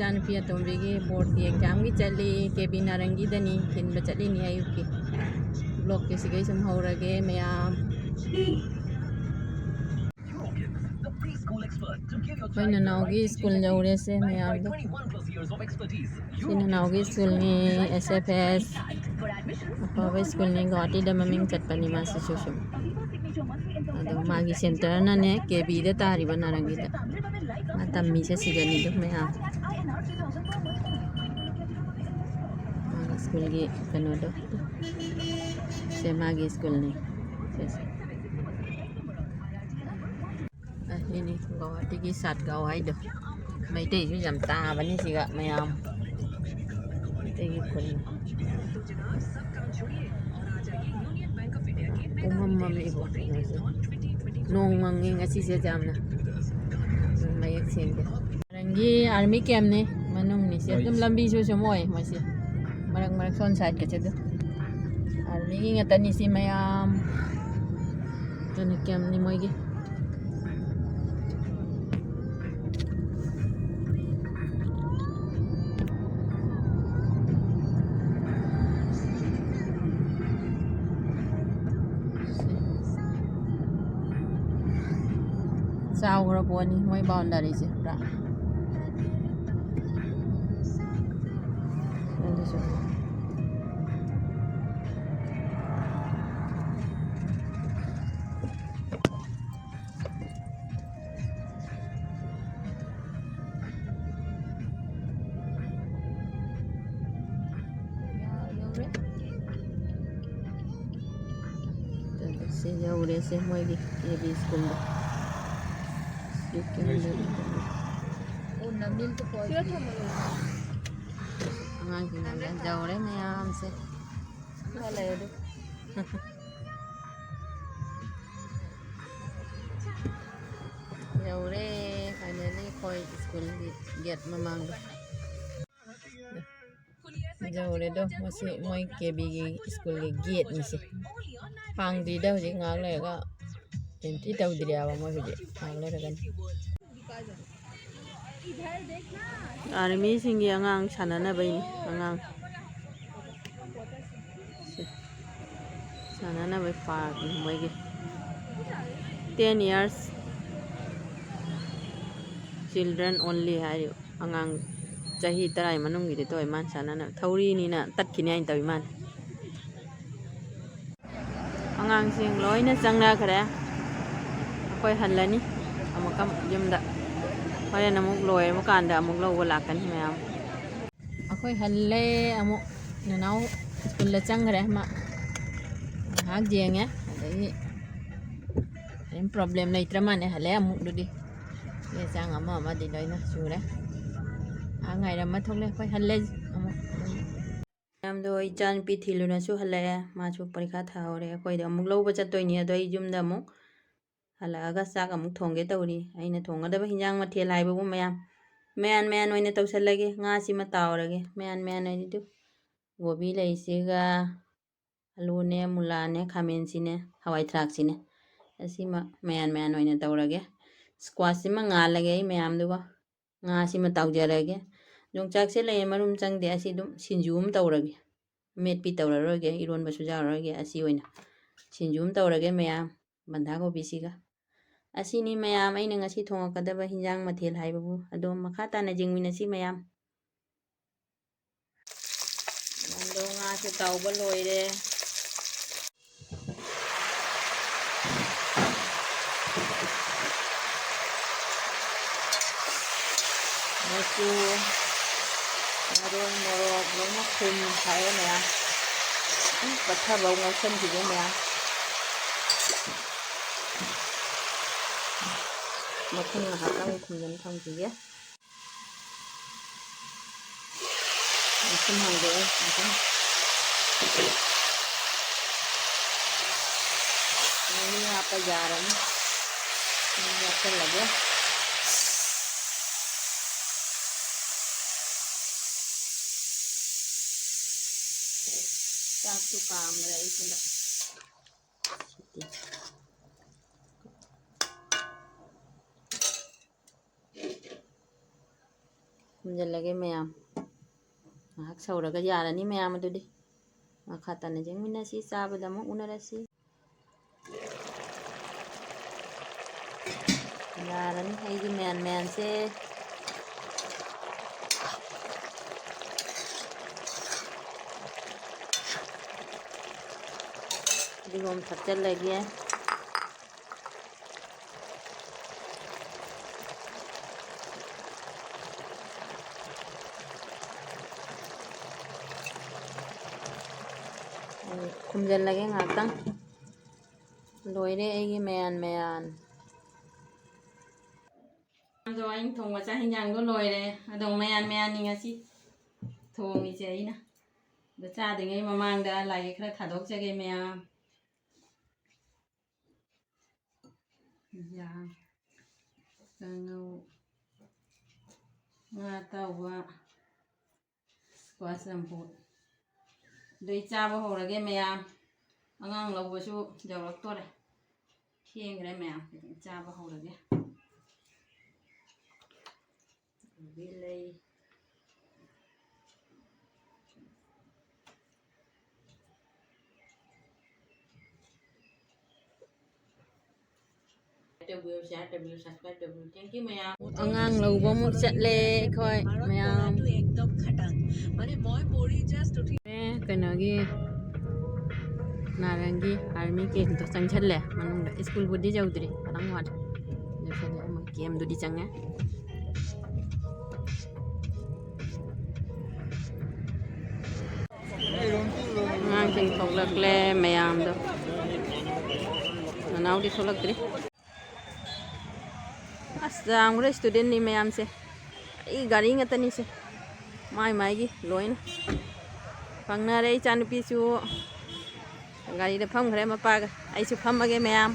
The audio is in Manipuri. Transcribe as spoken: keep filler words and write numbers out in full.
ꯏꯆꯥꯅꯨꯄꯤ ꯑꯇꯣꯝꯕꯤꯒꯤ ꯕꯣꯔꯠꯀꯤ ꯑꯦꯛꯖꯥꯝꯒꯤ ꯆꯠꯂꯤ, ꯀꯦ ꯕꯤ ꯅꯥꯔꯪꯒꯤꯗꯅꯤ, ꯊꯤꯟꯕ ꯆꯠꯂꯤꯅꯤ ꯑꯌꯨꯛꯀꯤ꯫ ꯕ꯭ꯂꯣꯛꯀꯤ ꯁꯤꯒꯩ ꯁꯨꯝ ꯍꯧꯔꯒꯦ ꯃꯌꯥꯝ꯫ ꯑꯩꯈꯣꯏ ꯅꯅꯥꯎꯒꯤ ꯁ꯭ꯀꯨꯜ ꯌꯧꯔꯦꯁꯦ ꯃꯌꯥꯝꯗꯣ꯫ ꯁꯤ ꯅꯅꯥꯎꯒꯤ ꯁ꯭ꯀꯨꯜꯅꯤ, ꯑꯦꯁ ꯑꯦꯐ ꯑꯦꯁ꯫ ꯑꯐꯕ ꯁ꯭ꯀꯨꯜꯅꯤ, ꯒꯨꯋꯥꯍꯥꯇꯤꯗ ꯃꯃꯤꯡ ꯆꯠꯄꯅꯤ ꯃꯥꯁꯤꯁꯨ ꯁꯨꯝ꯫ ꯑꯗꯣ ꯃꯥꯒꯤ ꯁꯦꯟꯇꯔꯅꯅꯦ ꯀꯦ ꯕꯤꯗ ꯇꯥꯔꯤꯕ ꯅꯥꯔꯪꯒꯤꯗ꯫ ꯃꯥ ꯇꯝꯃꯤꯁꯦ ꯁꯤꯗꯅꯤꯗꯣ ꯃꯌꯥꯝ꯫ ꯃꯥꯒꯤ ꯁ꯭ꯀꯨꯜꯒꯤ ꯀꯩꯅꯣꯗꯣ꯫ ꯁꯦ ꯃꯥꯒꯤ ꯁ꯭ꯀꯨꯜꯅꯤ꯫ ꯁꯦ, ꯁꯦ꯫ ꯑꯁꯤꯅꯤ ꯒꯧꯍꯥꯇꯤꯒꯤ ꯁꯥꯠꯒꯥꯎ ꯍꯥꯏꯗꯣ꯫ ꯃꯩꯇꯩꯁꯨ ꯌꯥꯝ ꯇꯥꯕꯅꯤ ꯁꯤꯒ ꯃꯌꯥꯝ꯫ ꯃꯩꯇꯩꯒꯤ ꯈꯨꯟ꯫ ꯄꯨꯡꯃꯝ ꯃꯝꯃꯤꯕꯣ ꯀꯩꯅꯣꯁꯦ꯫ ꯅꯣꯡ ꯃꯪꯉꯤ ꯉꯁꯤꯁꯦ ꯌꯥꯝꯅ꯫ ꯃꯌꯦꯛ ꯁꯦꯡꯗꯦ꯫ ꯅꯥꯔꯪꯒꯤ ꯑꯥꯔꯃꯤ ꯀꯦꯝꯅꯤ ꯃꯅꯨꯡꯅꯤ꯫ ꯁꯤ ꯑꯗꯨꯝ ꯂꯝꯕꯤꯁꯨ ꯁꯨꯝ ꯑꯣꯏ ꯃꯣꯏꯁꯦ꯫ ꯃꯔꯛ ꯃꯔꯛ ꯁꯣꯝ ꯁꯥꯏꯠꯀꯁꯦ ꯑꯗꯨꯝ ꯑꯥꯔꯃꯤꯒꯤ ꯉꯥꯛꯇꯅꯤ ꯁꯤ ꯃꯌꯥꯝ꯫ ꯑꯗꯨꯅ ꯀꯦꯝꯅꯤ ꯃꯣꯏꯒꯤ꯫ ꯆꯥꯎꯈ꯭ꯔ ꯄꯣꯠꯅꯤ ꯃꯣꯏ ꯕꯥꯎꯟꯗꯔꯤꯁꯦ ꯄꯨꯔꯥ꯫ ꯑꯗꯨꯁꯨ꯫ ꯌꯧꯔꯦ꯫ ꯁꯤ ꯌꯧꯔꯦ, ꯁꯦ ꯃꯣꯏꯒꯤ ꯀꯦ ꯕꯤ ꯁ꯭ꯀꯨꯜꯗꯣ꯫ ꯁꯤ ꯀꯦ ꯕꯤ꯫ ꯑꯉꯥꯡꯁꯤꯡ ꯌꯧꯔꯦ ꯃꯌꯥꯝꯁꯦ꯫ ꯌꯧꯔꯦ, finally ꯑꯩꯈꯣꯏ ꯁ꯭ꯀꯨꯜꯒꯤ ꯒꯦꯠ ꯃꯃꯥꯡꯗ꯫ ꯌꯧꯔꯦꯗꯣ, ꯃꯁꯤ ꯃꯣꯏ ꯀꯦ ꯕꯤꯒꯤ ꯁ꯭ꯀꯨꯜꯒꯤ ꯒꯦꯠꯅꯤꯁꯦ꯫ ꯍꯥꯡꯗ꯭ꯔꯤꯗ, ꯍꯧꯖꯤꯛ ꯉꯥꯏꯍꯥꯛ ꯂꯩꯔꯒ entry ꯇꯧꯗ꯭ꯔꯤꯕ ꯃꯣꯏ ꯍꯧꯖꯤꯛ, ꯉꯥꯏꯍꯥꯛ ꯂꯩꯔꯒꯅꯤ꯫ ꯑꯥꯔꯃꯤꯁꯤꯡꯒꯤ ꯑꯉꯥꯡ ꯁꯥꯟꯅꯅꯕꯩꯅꯤ, ꯑꯉꯥꯡ꯫ ꯁꯦ, ꯁꯥꯟꯅꯅꯕꯩ ꯄꯥꯔꯛꯅꯤ ꯃꯣꯏꯒꯤ꯫ Ten years children only ꯍꯥꯏꯔꯤꯕ꯫ ꯑꯉꯥꯡ ꯆꯍꯤ ꯇꯔꯥꯒꯤ ꯃꯅꯨꯡꯒꯤꯗꯤ ꯇꯧꯋꯦ ꯃꯥꯅ ꯁꯥꯟꯅꯅꯕ꯫ ꯊꯧꯔꯤꯅꯤꯅ ꯇꯠꯈꯤꯅꯤ ꯍꯥꯏꯅ ꯇꯧꯏ ꯃꯥꯅ꯫ ꯑꯉꯥꯡꯁꯤꯡ ꯂꯣꯏꯅ ꯆꯪꯅꯈ꯭ꯔꯦ꯫ ꯑꯩꯈꯣꯏ ꯍꯜꯂꯅꯤ ꯑꯃꯨꯛꯀ ꯌꯨꯝꯗ꯫ ꯍꯣꯔꯦꯟ ꯑꯃꯨꯛ ꯂꯣꯏꯔꯕ ꯀꯥꯟꯗ ꯑꯃꯨꯛ ꯂꯧꯕ ꯂꯥꯛꯀꯅꯤ ꯃꯌꯥꯝ꯫ ꯑꯩꯈꯣꯏ ꯍꯜꯂꯦ ꯑꯃꯨꯛ꯫ ꯅꯅꯥꯎ ꯁ꯭ꯀꯨꯜꯗ ꯆꯪꯈ꯭ꯔꯦ ꯃꯥ꯫ ꯉꯥꯏꯍꯥꯛ ꯌꯦꯡꯉꯦ꯫ ꯑꯗꯒꯤ ꯀꯔꯤꯝ ꯄ꯭ꯔꯣꯕ꯭ꯂꯦꯝ ꯂꯩꯇ꯭ꯔ ꯃꯥꯜꯂꯦ꯫ ꯍꯜꯂꯦ ꯑꯃꯨꯛ ꯑꯗꯨꯗꯤ꯫ ꯆꯦ ꯆꯥꯡ ꯑꯃ ꯑꯃꯗꯤ ꯂꯣꯏꯅ ꯁꯨꯔꯦ꯫ ꯉꯥꯏꯍꯥꯛ ꯉꯥꯏꯔꯝꯃ ꯊꯣꯛꯂꯦ꯫ ꯑꯩꯈꯣꯏ ꯍꯜꯂꯦ ꯑꯃꯨꯛ꯫ ꯃꯌꯥꯝꯗꯣ ꯏꯆꯥꯅꯨꯄꯤ ꯊꯤꯜꯂꯨꯅꯁꯨ ꯍꯜꯂꯛꯑꯦ꯫ ꯃꯥꯁꯨ ꯄꯔꯤꯈꯥ ꯊꯥꯍꯧꯔꯦ꯫ ꯑꯩꯈꯣꯏꯗꯤ ꯑꯃꯨꯛ ꯂꯧꯕ ꯆꯠꯇꯣꯏꯅꯤ꯫ ꯑꯗꯣ ꯑꯩ ꯌꯨꯝꯗ ꯑꯃꯨꯛ ꯍꯜꯂꯛꯑꯒ ꯆꯥꯛ ꯑꯃꯨꯛ ꯊꯣꯡꯒꯦ ꯇꯧꯔꯤ꯫ ꯑꯩꯅ ꯊꯣꯡꯒꯗꯕ ꯍꯤꯟꯖꯥꯡ ꯃꯊꯦꯜ ꯍꯥꯏꯕꯕꯨ ꯃꯌꯥꯝ ꯃꯌꯥꯟ ꯃꯌꯥꯟ ꯑꯣꯏꯅ ꯇꯧꯁꯜꯂꯒꯦ꯫ ꯉꯥꯁꯤꯃ ꯇꯥꯎꯔꯒꯦ꯫ ꯃꯌꯥꯟ ꯃꯌꯥꯟ ꯍꯥꯏꯗꯤ ꯀꯣꯕꯤ ꯂꯩꯁꯤꯒ, ꯑꯂꯨꯅꯦ, ꯃꯨꯂꯥꯅꯦ, ꯈꯥꯃꯦꯟꯁꯤꯅꯦ, ꯍꯋꯥꯏ ꯊ꯭ꯔꯥꯛꯁꯤꯅꯦ꯫ ꯑꯁꯤꯃ ꯃꯌꯥꯟ ꯃꯌꯥꯟ ꯑꯣꯏꯅ ꯇꯧꯔꯒꯦ꯫ ꯁ꯭ꯀ꯭ꯋꯥꯁꯁꯤꯃ ꯉꯥꯜꯂꯒꯦ ꯑꯩ ꯃꯌꯥꯝꯗꯨꯒ꯫ ꯉꯥꯁꯤꯃ ꯇꯥꯎꯖꯔꯒꯦ꯫ ꯌꯣꯡꯆꯥꯛꯁꯦ ꯂꯩꯌꯦ, ꯃꯔꯨꯝ ꯆꯪꯗꯦ꯫ ꯑꯁꯤ ꯑꯗꯨꯝ ꯁꯤꯡꯖꯨ ꯑꯃ ꯇꯧꯔꯒꯦ꯫ ꯑꯃꯦꯠꯄꯤ ꯇꯧꯔꯔꯣꯏꯒꯦ, ꯏꯔꯣꯟꯕꯁꯨ ꯌꯥꯎꯔꯔꯣꯏꯒꯦ꯫ ꯑꯁꯤ ꯑꯣꯏꯅ ꯁꯤꯡꯖꯨ ꯑꯃ ꯇꯧꯔꯒꯦ ꯃꯌꯥꯝ, ꯕꯟꯙꯥ ꯀꯣꯕꯤꯁꯤꯒ꯫ ꯑꯁꯤꯅꯤ ꯃꯌꯥꯝ ꯑꯩꯅ ꯉꯁꯤ ꯊꯣꯡꯉꯛꯀꯗꯕ ꯍꯤꯟꯖꯥꯡ ꯃꯊꯦꯜ ꯍꯥꯏꯕꯕꯨ꯫ ꯑꯗꯣ ꯃꯈꯥ ꯇꯥꯅ ꯌꯦꯡꯃꯤꯟꯅꯁꯤ ꯃꯌꯥꯝ꯫ ꯑꯗꯣ ꯉꯥꯁꯦ ꯇꯥꯎꯕ ꯂꯣꯏꯔꯦ꯫ ꯃꯆꯨ, ꯃꯔꯣꯏ, ꯃꯣꯔꯣꯛ ꯂꯣꯏꯅ ꯊꯨꯝ ꯊꯥꯛꯑꯦ ꯃꯌꯥꯝ꯫ ꯑꯗꯨꯝ ꯄꯠꯊꯕ ꯉꯧꯁꯟꯈꯤꯒꯦ ꯃꯌꯥꯝ꯫ ꯃꯈꯨꯝ ꯉꯥꯏꯍꯥꯛꯇꯪ ꯈꯨꯝꯖꯤꯟ ꯊꯝꯈꯤꯒꯦ꯫ ꯃꯈꯨꯝ ꯍꯥꯡꯗꯣꯛꯑꯦ꯫ ꯃꯈꯨꯝ꯫ ꯃꯍꯤ ꯍꯥꯞꯄ ꯌꯥꯔꯅꯤ꯫ ꯃꯍꯤ ꯍꯥꯞꯆꯜꯂꯒꯦ꯫ ꯆꯥꯛꯁꯨ ꯀꯥꯝꯈ꯭ꯔꯦ ꯑꯩ ꯁꯤꯗ꯫ ꯁꯤꯗꯤ꯫ ꯈꯨꯝꯖꯤꯜꯂꯒꯦ ꯃꯌꯥꯝ꯫ ꯉꯥꯏꯍꯥꯛ ꯁꯧꯔꯒ ꯌꯥꯔꯅꯤ ꯃꯌꯥꯝ ꯑꯗꯨꯗꯤ꯫ ꯃꯈꯥ ꯇꯥꯅ ꯌꯦꯡꯃꯤꯟꯅꯁꯤ, ꯆꯥꯕꯗ ꯑꯃꯨꯛ ꯎꯅꯔꯁꯤ꯫ ꯌꯥꯔꯅꯤ ꯑꯩꯒꯤ ꯃꯌꯥꯟ ꯃꯌꯥꯟꯁꯦ꯫ ꯐꯗꯤꯒꯣꯝ ꯊꯥꯛꯆꯜꯂꯒꯦ꯫ ꯈꯨꯝꯖꯤꯜꯂꯒꯦ ꯉꯥꯏꯍꯥꯛꯇꯪ꯫ ꯂꯣꯏꯔꯦ ꯑꯩꯒꯤ ꯃꯌꯥꯟ ꯃꯌꯥꯟ꯫ ꯑꯗꯣ ꯑꯩꯅ ꯊꯣꯡꯕ ꯆꯥꯛ ꯍꯤꯟꯖꯥꯡꯗꯣ ꯂꯣꯏꯔꯦ꯫ ꯑꯗꯣ ꯃꯌꯥꯟ ꯃꯌꯥꯟꯅꯤ ꯉꯁꯤ ꯊꯣꯡꯉꯤꯁꯦ ꯑꯩꯅ꯫ ꯑꯗꯣ ꯆꯥꯗ꯭ꯔꯤꯉꯩ ꯃꯃꯥꯡꯗ ꯂꯥꯏ ꯈꯔ ꯊꯥꯗꯣꯛꯆꯒꯦ ꯃꯌꯥꯝ꯫ ꯌꯥ, ꯀꯥꯡꯉꯧ, ꯉꯥ ꯑꯇꯥꯎꯕ, ꯁ꯭ꯀ꯭ꯋꯥꯁ ꯆꯝꯐꯨꯠ꯫ ꯑꯗꯨ ꯑꯩ ꯆꯥꯕ ꯍꯧꯔꯒꯦ ꯃꯌꯥꯝ꯫ ꯑꯉꯥꯡ ꯂꯧꯕꯁꯨ ꯌꯧꯔꯛꯇꯣꯔꯦ꯫ ꯊꯦꯡꯈ꯭ꯔꯦ ꯃꯌꯥꯝ꯫ ꯑꯩ ꯆꯥꯕ ꯍꯧꯔꯒꯦ꯫ ꯑꯗꯒꯤ ꯂꯩ꯫ ꯇꯧꯕꯤꯌꯨ, share ꯇꯧꯕꯤꯌꯨ, subscribe ꯇꯧꯕꯤꯌꯨ꯫ Thank you ꯃꯌꯥꯝ꯫ ꯑꯉꯥꯡ ꯂꯧꯕ ꯑꯃꯨꯛ ꯆꯠꯂꯦ ꯑꯩꯈꯣꯏ ꯃꯌꯥꯝ꯫ ꯑꯦ, ꯀꯩꯅꯣꯒꯤ ꯅꯥꯔꯪꯒꯤ army camp ꯇꯣ ꯆꯪꯁꯜꯂꯦ ꯃꯅꯨꯡꯗ꯫ ꯁ꯭ꯀꯨꯜꯕꯨꯗꯤ ꯌꯧꯗ꯭ꯔꯤ, ꯈꯤꯇꯪ ꯋꯥꯠꯂꯤ꯫ ꯌꯧꯁꯜꯂꯦ, ꯃꯣꯏ camp ꯇꯨꯗꯤ ꯆꯪꯉꯦ꯫ ꯑꯉꯥꯡꯁꯤꯡ ꯊꯣꯛꯂꯛꯂꯦ ꯃꯌꯥꯝꯗꯣ꯫ ꯅꯅꯥꯎꯗꯤ ꯊꯣꯛꯂꯛꯇ꯭ꯔꯤ꯫ ꯑꯁ, ꯌꯥꯝꯈ꯭ꯔꯦ student ꯅꯤ ꯃꯌꯥꯝꯁꯦ꯫ ꯑꯩ ꯒꯥꯔꯤ ꯉꯥꯛꯇꯅꯤꯁꯦ꯫ ꯃꯥꯏ ꯃꯥꯏꯒꯤ ꯂꯣꯏꯅ ꯐꯪꯅꯔꯦ꯫ ꯏꯆꯥꯅꯨꯄꯤꯁꯨ ꯒꯥꯔꯤꯗ ꯐꯝꯈ꯭ꯔꯦ ꯃꯄꯥꯒ꯫ ꯑꯩꯁꯨ ꯐꯝꯃꯒꯦ ꯃꯌꯥꯝ꯫